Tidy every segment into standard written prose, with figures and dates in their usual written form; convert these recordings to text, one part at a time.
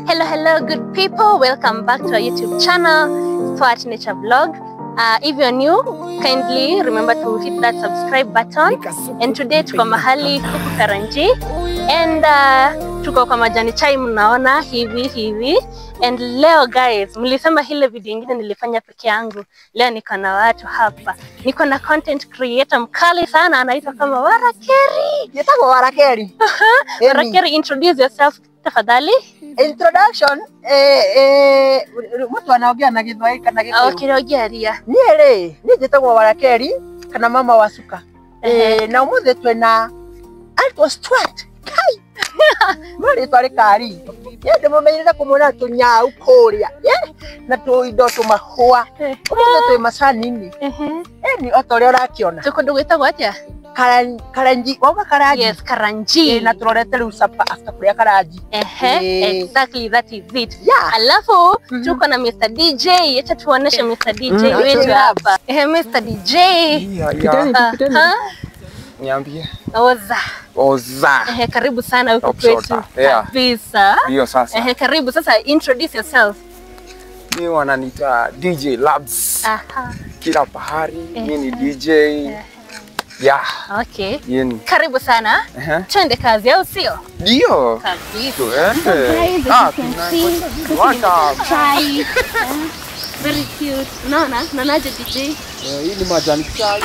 Hello, hello, good people. Welcome back to our YouTube channel, Stuart Nature Vlog. If you're new, kindly remember to hit that subscribe button. And today tuko mahali huku Karanji and tuko kwa majani chai, mnaona hivi hivi. And leo guys, mlisema ile video ingine nilifanya peke yangu. Leo niko na watu hapa. Niko na content creator mkali sana, anaitwa kama Warakeri. Nitako Warakeri. Warakeri, introduce yourself tafadhali. Introduction, mtu anaongea na Githwahili kana Gikuyu? Okay, ongea ria. Niĩ rĩ, niĩ njĩtagwo Warakeri kana mama wa Suka. Na ũmũthĩ twĩna Uncle Stuart. Kai. No rĩtwa rĩkari. Niĩ ndĩmũmenyerete kũmuona tũnyau kũrĩa. Na tũindo tũmahũa. Ũmũthĩ twĩ macani-inĩ. Ĩni o ta ũrĩa ũrakĩona. Tuko kũndũ gwĩtagwo atĩa? Karanji, wauga Karanji? Yes, Karanji. Na turorete rĩu supper after kũrĩa Karanji. Exactly, that is it. Yeah. Alafu tuko na Mr. DJ, acha tuoneshe Mr. DJ wetu hapa. Mr. DJ. Yeah. Niambie. Oza. Oza. Karibu sana huku kwetu. Kabisa. Ndio sasa. Karibu sasa, introduce yourself. Mimi wananiita DJ Labs. Aha. Kila pahali mimi ni DJ. Yeah. Okay. Yeni. Karibu sana. Twende kazi au sio? Ndio. Kabisa. Twende. Chai. Very cute. Unaona? Unaonaje DJ? Hii ni majani chai.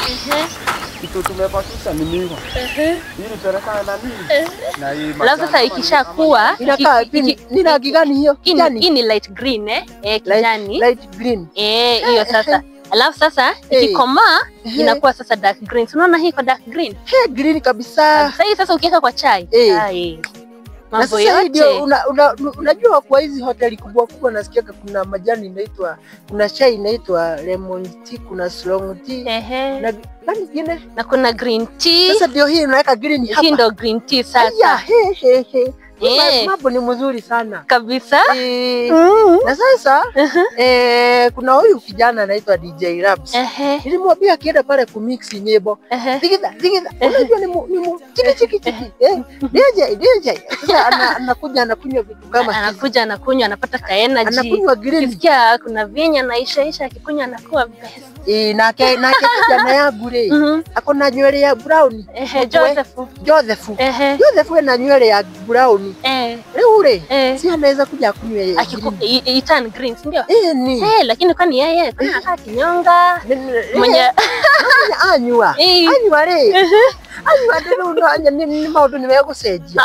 Kitu tumepakisha ni miwa. Hii ni pereka na nini? Na hii majani. Alafu sasa ikishakuwa inakaa ni rangi gani hiyo? Kijani. Hii ni light green eh? Kijani. Light green. Hiyo sasa. Alafu sasa ikikomaa inakuwa sasa dark green. Unaona hii kwa dark green? Green kabisa. Sasa hii sasa ukiweka kwa chai. Mambo yote. Ndio unajua kwa hizi hoteli kubwa kubwa nasikia kuna majani inaitwa, kuna chai inaitwa lemon tea, kuna strong tea. Na gani nyingine? Na kuna green tea. Sasa ndio hii unaweka green hapa. Hii ndio green tea sasa. Mambo ni mzuri sana. Kabisa. Na sasa kuna huyu kijana anaitwa DJ Labs. Nilimwambia akienda pale kumix nyimbo. Digida, digida. Unajua ni chiki chiki chiki. DJ, DJ. Sasa anakuja anakunywa vitu kama hizi. Anakuja anakunywa anapata ka energy. Anakunywa green. Kisikia kuna vinya na isha isha akikunywa anakuwa best. Na kijana yangu rĩ, ako na nywele ya brown. Joseph. Joseph. Joseph ana nywele ya brown. Rĩu rĩ, si anaweza kuja kunywa itan green, si ndio? Ni. Lakini kwani yeye kwani anakaa kinyonga? Mwenye anywa. Anywa rĩ. Anywa ndio no ni maundu ni megũcenjia.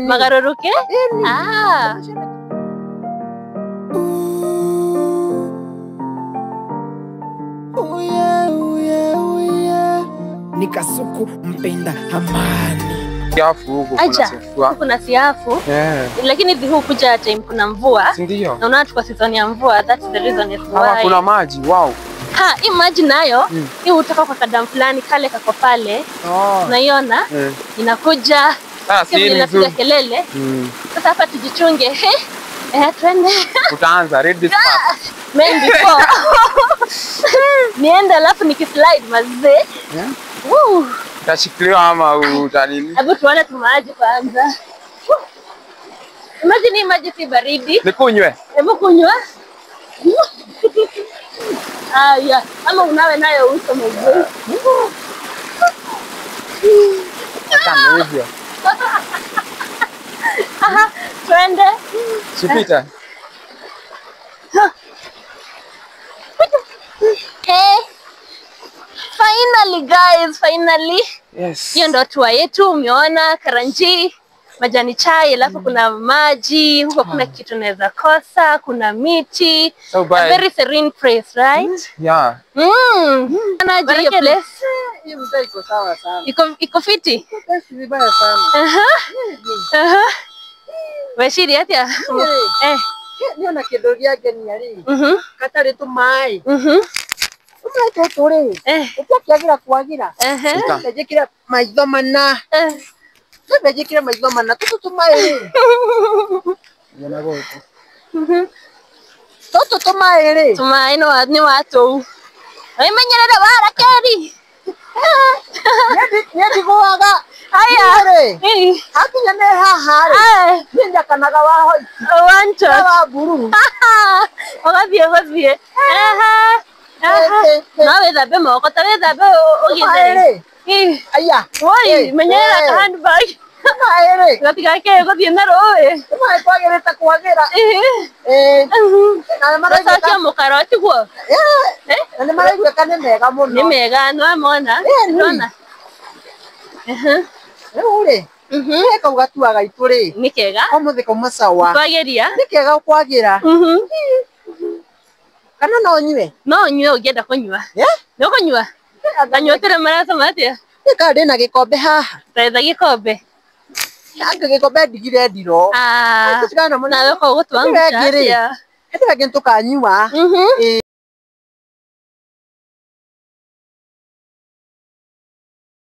Magaruruke? Nikasuku mpenda amani. Siafu huku kuna siafu. Kuna siafu. Lakini huku kuja time kuna mvua. Ndio. Na unaona tuko season ya mvua, that's the reason is why. Hapa kuna maji, wow. Hii maji nayo, hii hutoka kwa kadamu fulani kale kako pale. Unaiona? Inakuja. Inapiga kelele. Sasa hapa tujichunge. Twende. Utaanza read this part. Man before. Niende alafu nikislide mazee. Woo. Utashikiliwa ama utanini? Hebu tuone tumaji kwanza. Imagine hii maji si baridi. Nikunywe. Hebu kunywa. Aya, ama unawe nayo uso mzuri. Kama hivyo. Twende. Sipita. Hey. Finally guys, finally. Yes. Hiyo ndio tour yetu, umeona Karanji, majani chai, alafu kuna maji, huko kuna kitu naweza kosa, kuna miti. So A very serene place, right? Yeah. Anaje hiyo place? Hii mtaa iko sawa sana. Iko fiti? Iko vibaya sana. Weshiri atia? Niona kindu gĩangenia rĩ. Katarĩ tũmaĩ. Tũmaĩ rĩ. Ũtiakĩagira kwagira. Njĩkĩre maitho mana. Njĩkĩre maitho mana. Tũtũ tũmaĩ rĩ. Nyona gũkũ. Tũtũ tũmaĩ rĩ. Tũmaĩ nĩ wa tũu. Wĩmenyerere Warakeri. Niĩ ndigũaga. Aya. Hakinya nĩ haha rĩ. Niĩ Njakanaga wa white. One Na touch. wa blue. Ũgathiĩ ũgathiĩ. Aha. Aha. No wĩthambe moko ta wĩthambe ũgĩthere. Maĩ rĩ. Aya. Woi, menyerera ka handbag. Maĩ rĩ. Gatigake gũthiĩ na rũĩ. Maĩ kwagĩrĩte kwagĩra. Eh. Na nĩ maraiguĩka. Gũcokia mũkaro tiguo? Na nĩ maraiguĩka nĩ mega mũno. Nĩ mega, nĩwamona? Nĩwona? Rĩu rĩ. Kau gatua gaitũ rĩ. Nĩ kega. Ũmũthĩ kauma sawa. Twageria. Nĩ kega kwagĩra. Kana no nyue? No ũnyue ũngĩenda kũnyua. Nĩ ũkũnyua? Kanyua maracama atĩa? Nĩ kana ndĩna gĩkombe haha. Etha gĩkombe. Anga gĩkombe ndigire ndiro. Nawe ko gũtua Ĩngĩ rĩ. Ĩngĩ nĩtũkanyua.